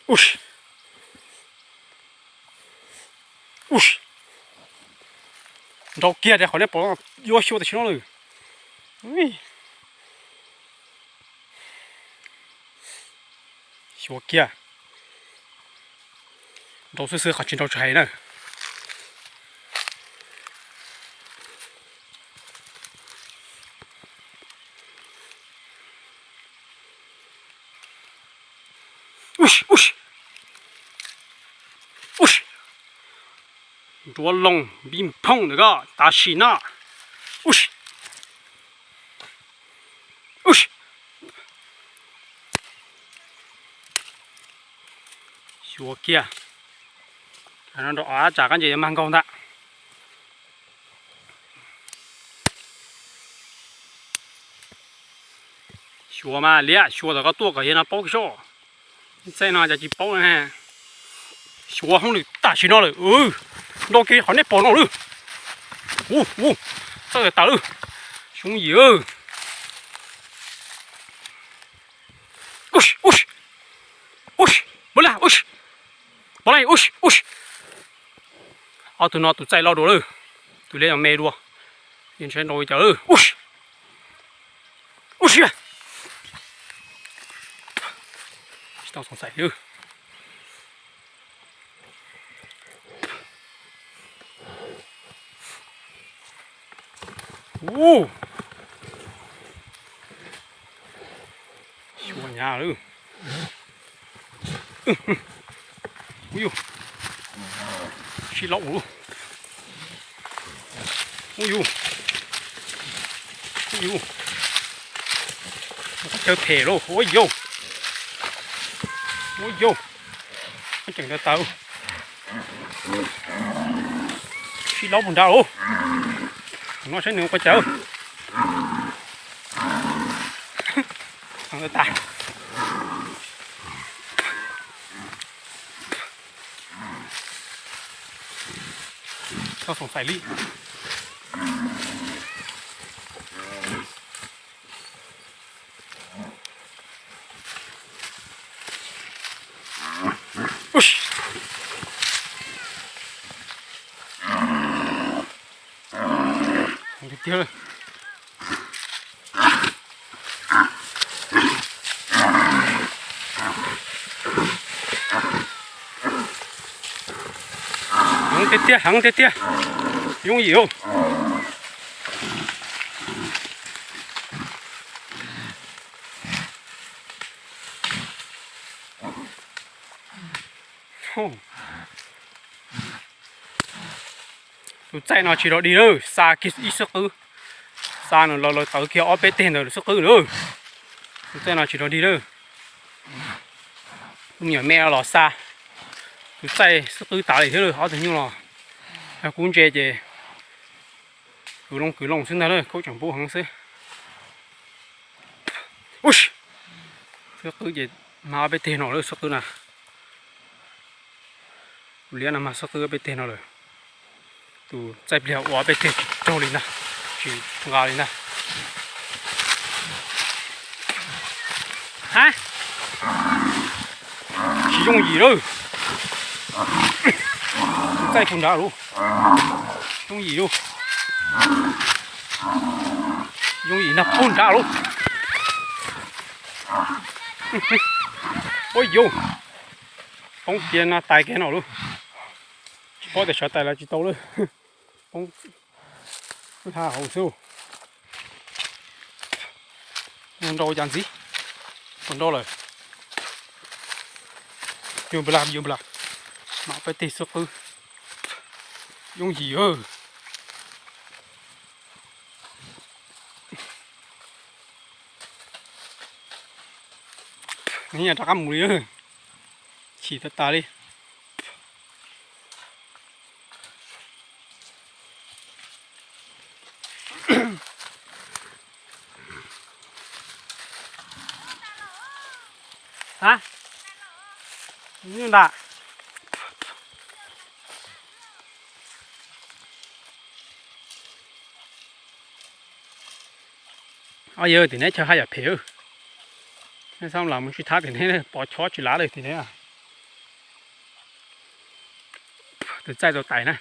Ub, ub, nrau kiag tias qhov nej pom yuav xyuas tam sim no lawm. Xyuas kiag, nrau xwb xwb qhov tsis nrau tsis hais na. Ub, ub, ub, nruab loog npib phooj ntawm ko tam sim no. Ub, ub, xyuas kiag, no nrau ob tsam kab nce yuav mag nkaug ntag. Xyuas mas liab, xyuas tom koj tuaj kom yog no paub kiag soj. Txaij no cas tsis paub na. Xyuas hauj lwm tam sim no lawm. Nrau kiag qhov nej pom no lawm. Ub, ub, txawj tas lawm. Xyoob yim. Ub, ub, ub, pov laj, ub, pov laj, ub, ub. Ob tug no tus txaij loj dua lawm, tus liab yog me dua. Yeej ntshai nrau li cas lawm. Ub, ub, tsis tau xoom xaim li. Ub, xyuas nyhav lawm. Ub yus, sib laub ua luaj. Ub yus, ub yus, caw phem lauj. Ua yau, ua yau, ceem tawv tawv. Sib laub puag nrad lauj. No saib nws ua cas. Heev tas. Txhob xoom xaim li. Tiag tiag. Heev tiag tiag, heev tiag tiag. Yooj yim lauj. Tus txaij no tsis rog dig na, xa kiag ib xub qwb. Xa nws los lawv tawv kiag ob peb teg ntawm xub qwb na. Tus txaij no tsis rog dig na. Tus me nyuam me los xa tus txaij xub qwb tas li thiab, ob tug nyuj los yog kub ntse ces kwv loo kwv loo xwb ntag, khaub tseem pub heev xwb. Xub qwb ces mag ob peb teg no lawm xub qwb na. Tus liab no mag xub qwb ob peb teg no lawm. Tus txaij pliag ua ob peb teg tsis raug li ntag, tsis nqa li ntag. Ha, tsis yooj yim lawm. Tus txaij puag nrad lauj. Yooj yim lauj. Yooj yim nag puag nrad lauj. Ua yau, poob kiag no tais kiag no lauj. Tsis paub tias sawv tais los tsis tau lawm. Poob ha hauv xwb. Nrau cas ntxiv, puas nrau lawm. Yus nplas, yus nplas, mam peb teg xub qwb. Yooj yim. Nws rov qab mus li, chim tas tas li. Ha, nyob nram. Ob yawg tim neb chaw haj yam phem. Neb txhob los mus sib thab tim neb, pov chob tsis lav li tim neb. Tus txaij tau tais na.